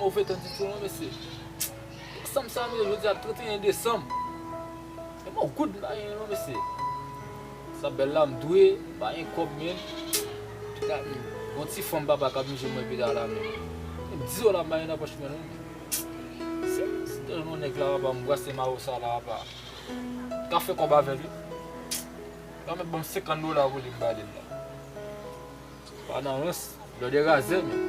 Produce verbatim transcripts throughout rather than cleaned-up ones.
Ou fè tann ditou non, mesye. Desanm sa, mesye, jodi a trannteyen desanm. E bon, goud m pa genyen non, mesye. Sa bèl la, m dwe, m pa gen kòb, men. Pita, yon ti fanm papa k ap manje mwen pita la, men. Dis dola m pa gen nan pòch mwen non. Si, si te yon nèg la, papa, m brase mawo sa la, papa. Ka fè kòb avè l, wi. Ka mèt ban m senkant dola pou li, m ba li l la. Pa nan rans, blòdè razè, men.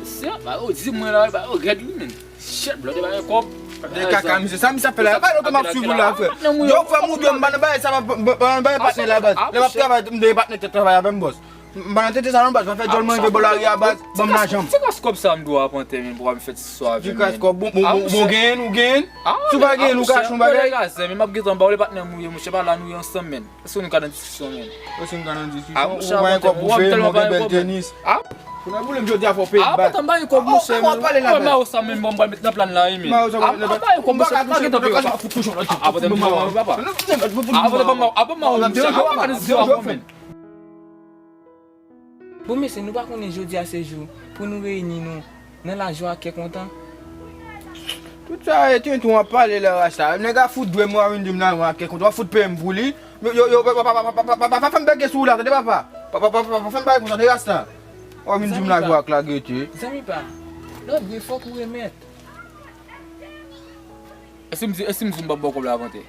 Se, ba yo di mwen la, ba yo rèd, wi, men. Shit, blòdè pa gen kòb. De kaka, misye, sa misye ap fè la, pa yo ke m ap swiv ou la, frè. Yo, frè, m ou dwe, m pa nan bagay sa, m pa, m pa nan bagay patnè la, baz. Lè m ap travay, m dwe patnè k travay avè m, bòs. M pa nan tete sa non, baz, pa fè djòl mwen rive bò lari a, baz, ban m lajan m. Ti kras kòb sa m dwe ap antre, men, pou m fè ti swa avè m, men. Ti kras kòb, bon, bon, bon, bon, genyen, ou genyen. Si w pa genyen, ou ka achte yon bagay. Blòdè razè, men m ap gentan ba w, lè patnè m ou ye, monchè, pa la nou ye ansanm, men. Èske nou ka nan diskisyon, men? Èske nou ka nan diskisyon? Ou pa gen kòb pou fè, mwen gen bèl tenis. Pou nan boule m jodi a fò peye baz. Apote m pa gen kòb, monchè, men. Ou wè mawo sa menm, bon, m pral met nan plan la, wi, men. Mawo sa, m pa gen kòb, monchè, m pa gen kòb. Apote m di mawo, papa. Apote m mawo, apote m mawo, monchè. Apote m mawo, apote m mawo, men. Bon, mesye, nou pa konnen jodi a se jou pou nou reyini nou nan lajwa, kè kontan? Tout sa e tenten w ap pale la, Rasta. Nèg a fout dwe m, w a vin di m lajwa, kè kontan. W a fout peye m pou li. Yo, yo, yo, pa, pa fè m bège sou ou la, tande, papa. Pa, pa, pa, pa, pa fè m bagay konsa, tande, Rasta. W a vin di m lajwa ak lagete. Zanmi pa, lòt vre, fòk ou remèt. Èske m di, èske m di m p ap ba w kòb la, Vante?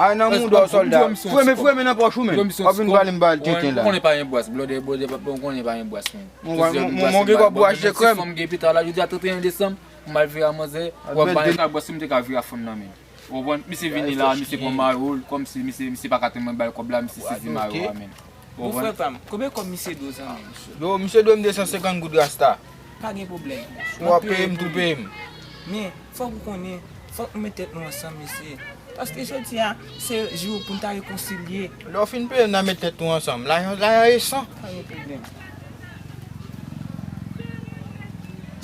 Ay, nan mouda w, sòlda. Fouye men, fouye men nan pòch ou, men. W ap vin pale m ba l tenten la. Ou konnen pa gen bwès, blòdè, blòdè, ou konnen pa gen bwès, men. Mwen gen kòb pou achte krèm. Fòm gen pita la, jodi a trannteyen desanm, m al vire a manzè, w ap ba l kòb, bwès, si m te ka vire a fanm nan, men. Ou konprann? Misye vini la, misye pran mayo l, kòmsi misye, misye pa ka tann mwen ba l kòb la, misye sezi mayo a, men. Bon, frè pa m, konbyen kòb misye dwe w, zanmi m? Yo, misye dwe m de san senkant goud, Rasta. Pa gen pwoblèm. W ap peye m, tou peye m. Men, fòk ou konnen, fòk nou met tèt nou ansanm, mesye. Paske jodi a, se jou pou n ta rekonsilye. Lè w fin peye m, n a met tèt nou ansanm. Lajan, lajan e san. Pa gen pwoblèm.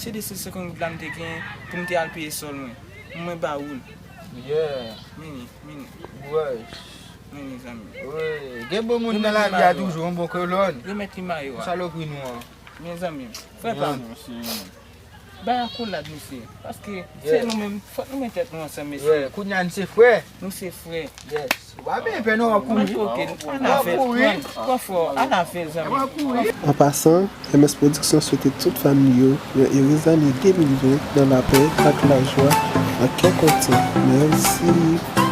Se de san senkant goud la m te gen pou m te al peye sòl mwen. Mwen ba ou l. Yeah. Mini, mini. Wè. Mini, zanmi. Wi, gen bon moun nan lavi a toujou, yon bon kolòn. Remèt li mayo a. Salopri nou an. Men zanmi m, frè pa m. Bay akolad, mesye. Paske se nou menm, fòk nou met tèt nou ansanm, mesye. Kounye a n se frè. Nou se frè. Yes. W a byen pè non, w ap kouri. Ann avè l, pran fò, ann avè l, zanmi. W ap kouri. An pasan, M S Production swete tout fan li yo yon erez ane de mil ven nan lapè ak lajwa, nan kè kontan. Mèsi.